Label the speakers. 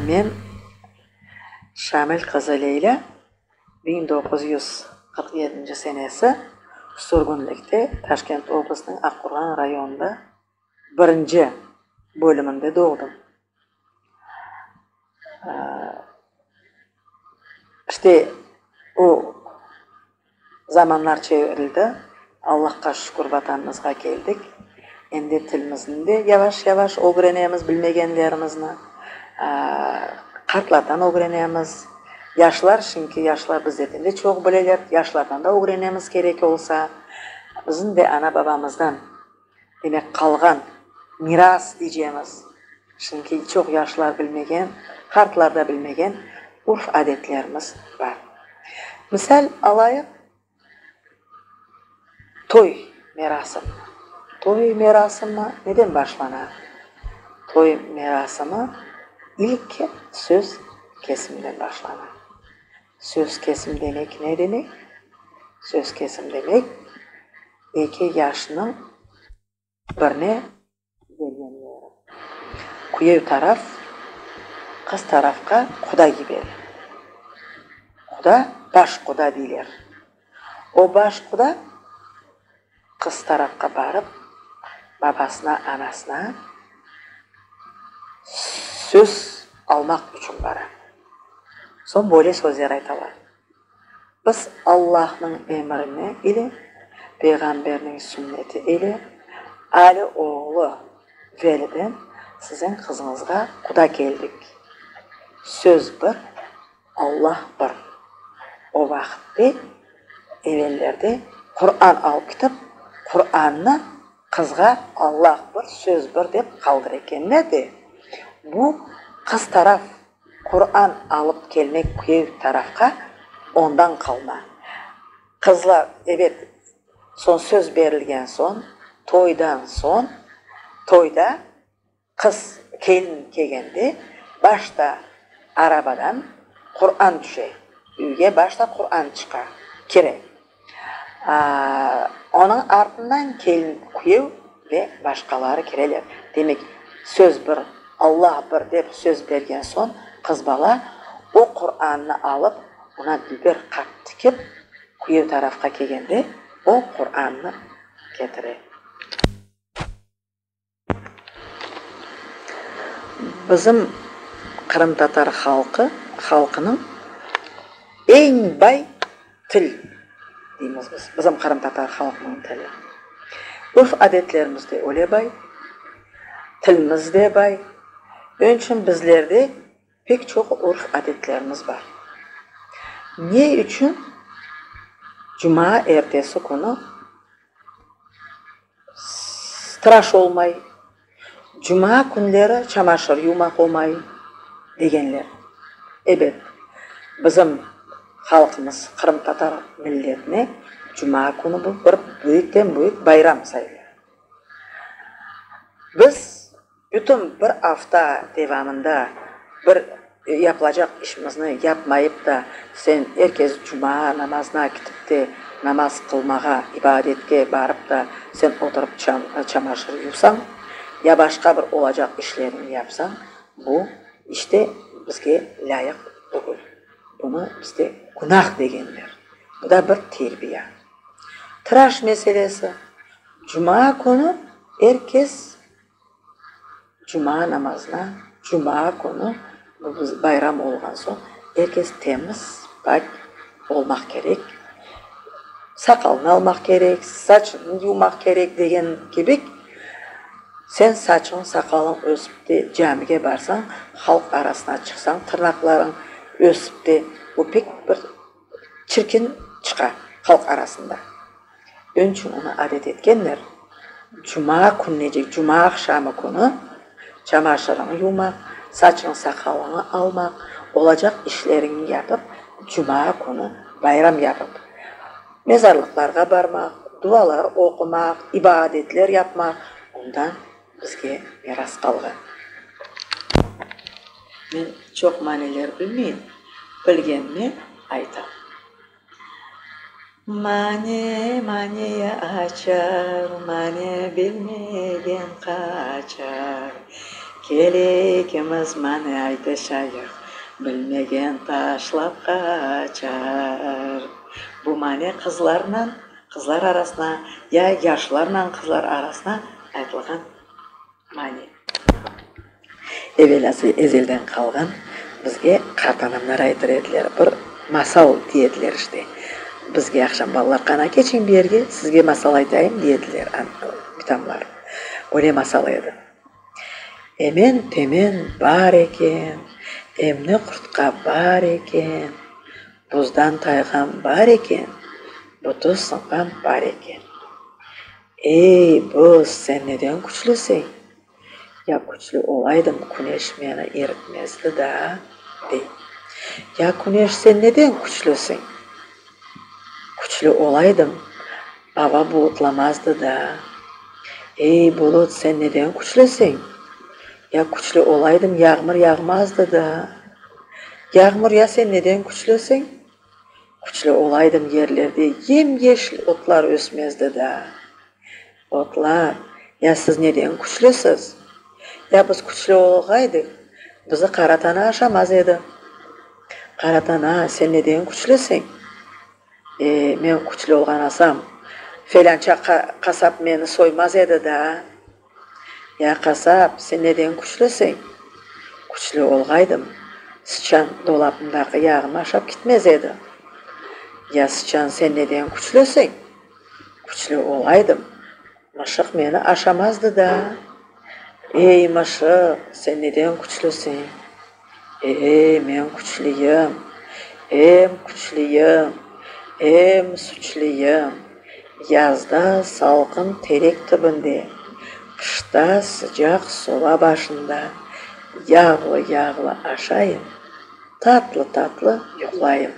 Speaker 1: Men, Şamil qızı Leylâ, 1947 senesi sürgünlikte Taşkent oblastınıñ Aqqurğan rayonında birinci bölüminde doğdım. İşte, o zamanlar çevirildi, Allahqa şükür, Vatanımızğa keldik. Endi tilimizni de yavaş-yavaş ögrenemiz, bilmegenlerimizni. Qartlardan ögrenemiz. Yaşlar, şimdiki yaşlar bizlerden de çoq bileler, yaşlardan da ögrenemiz kerek olsa. Bizim de ana-babamızdan. Demek, qalğan miras deycemiz, şimdiki çoq yaşlar bilmegen, qartlar da bilmegen urf-adetlerimiz bar. Misal alayıq, toy merasimi. Toy merasimi neden başlana? Toy merasimi ilki söz kesimden başlana. Söz kesim demek ne demek? Söz kesim demek, eki yaşnıñ birine bergenleri. Küyev taraf qız tarafqa quda yibere. Quda, baş quda deyler. O baş quda qız tarafqa barıp, babasına, anasına söz almaq içün bara. Soñ böyle sözler aytalar. Biz Allahnıñ emrini ile, Peyğamberniñ sünneti ile Ali oğlu Veliden siziñ qızıñızğa quda keldik. Söz bir, Allah bir. O vaqıtte, evellerde Quran alıp ketip, Qurannı qızğa Allah bir, söz bir dep qaldır ekenler de, bu qız taraf Quran alıp kelmek küyev tarafqa ondan qalma. Qızlar, ebet, soñ söz berilgen soñ, toydan soñ, toyda qız, kelin kelgende başta arabadan Quran tüşe, üyge başta Quran çıqa, kire. Onıñ artından kelin, küyev ve başqaları kireler. Demek, söz bir, Allah bir dep söz bergen soñ, qız bala o Qurannı alıp, oña dülber qap tikip, küyev tarafqa kelgende, o Qurannı ketire. Bizim qırımtatar halqı, halqınıñ eñ bay til deymiz biz, bizim qırımtatar halqınıñ tili. Urf-adetlerimiz de öyle bay, tilimiz de bay. Onıñ içün bizlerde pek çoq urf-adetlerimiz bar. Ne içün cuma ertesi künü Tıraş olmay, cuma künleri çamaşır yuvmaq olmay, degenler. Ebet, bizim halqımız, qırımtatar milletine cuma künü bu bir büyükten-büyük bayram sayıla. Biz Bütün bir afta devamında bir yapılacaq işimizni yapmayıp da, sen er kes cuma namazına kitip de, namaz qılmağa, ibadetke barıp da, sen oturıp çamaşır yuvsañ, ya başqa bir olacaq işlerni yapsañ, bu işte bizge lâyıq tügül. Bunı bizde günah degenler. Bu da bir terbiya. Tıraş meselesi. Cuma künü er kes Cuma namazına, cuma künü, bu bayram olğan soñ, er kes temiz, pak olmaq kerek, saqalını almaq kerek, saçını yuvmaq kerek degen kibi, sen saçıñ, saqalıñ ösip de camige barsañ, halq arasına çıqsañ, tırnaqlarıñ ösip de, bu pek bir çirkin çıqa halq arasında. Onıñ onı adet etkenler, cuma künecek, cuma aqşamı künü çamaşırıñı yuvmaq, saçıñ-saqalıñı almaq, olacaq işleriñni yapıp, cuma künü bayram yapıp, mezarlıqlarğa barmaq, dualar oqumaq, ibadetler yapmaq, ondan bizge miras qalğan. Men çoq maneler bilmeyim, bilgenimi aytam. Mane, maneye açar, mane bilmegen qaçar. Kel ekimiz mane aytışayıq, Bilmegen taşlap qaçar. Bu mane qızlarnen qızlar arasına ya yaşlarnen qızlar arasına aytılğan mane. Evelâsı ezelden qalğan bizge qartanamlar aytır ediler, bir masal dey ediler işte. Bizge aqşam balalar qana keçiñ bu yerge, sizge masal aytayım dey ediler bitamlar. Öyle masal edi. Emen-temen bar eken, emni qurtqa bar eken, buzdan tayğan bar eken, butu sınğan bar eken. Ey, buz, sen neden küçlüsiñ? Ya küçlü olaydım, küneş meni eritmezdi daa, dey. Ya küneş, sen neden küçlüsiñ? Küçlü olaydım, ava bulutlamazdı daa. Ey, bulut, sen neden küçlüsiñ? Ya küçlü olaydım, yağmur yağmazdı daa. Yağmur, ya sen neden küçlüsiñ? Küçlü olaydım, yerlerde yem-yeşil otlar ösmezdi daa. Otlar, ya siz neden küçlüsiz? Ya biz küçlü olğaydıq, bizi Qara Tana aşamaz edi. Qara Tana, sen neden küçlüsiñ? E, men küçlü olğanasam, felânça qasap meni soymaz edi daa. Ya qasap, sen neden küçlüsiñ? Küçlü olğaydım, sıçan dolapımdaki yağnı aşap kitmez edi. Ya sıçan, sen neden küçlüsiñ? Küçlü olaydım, mışıq meni aşamazdı da. Ey, mışıq, sen neden küçlüsiñ? E, men küçlüyim, em küçlüyim, em suçluyım. Yazda salqın terek tübünde, qışta sıcaq soba başında yağlı-yağlı aşayım, tatlı-tatlı yuqlayım.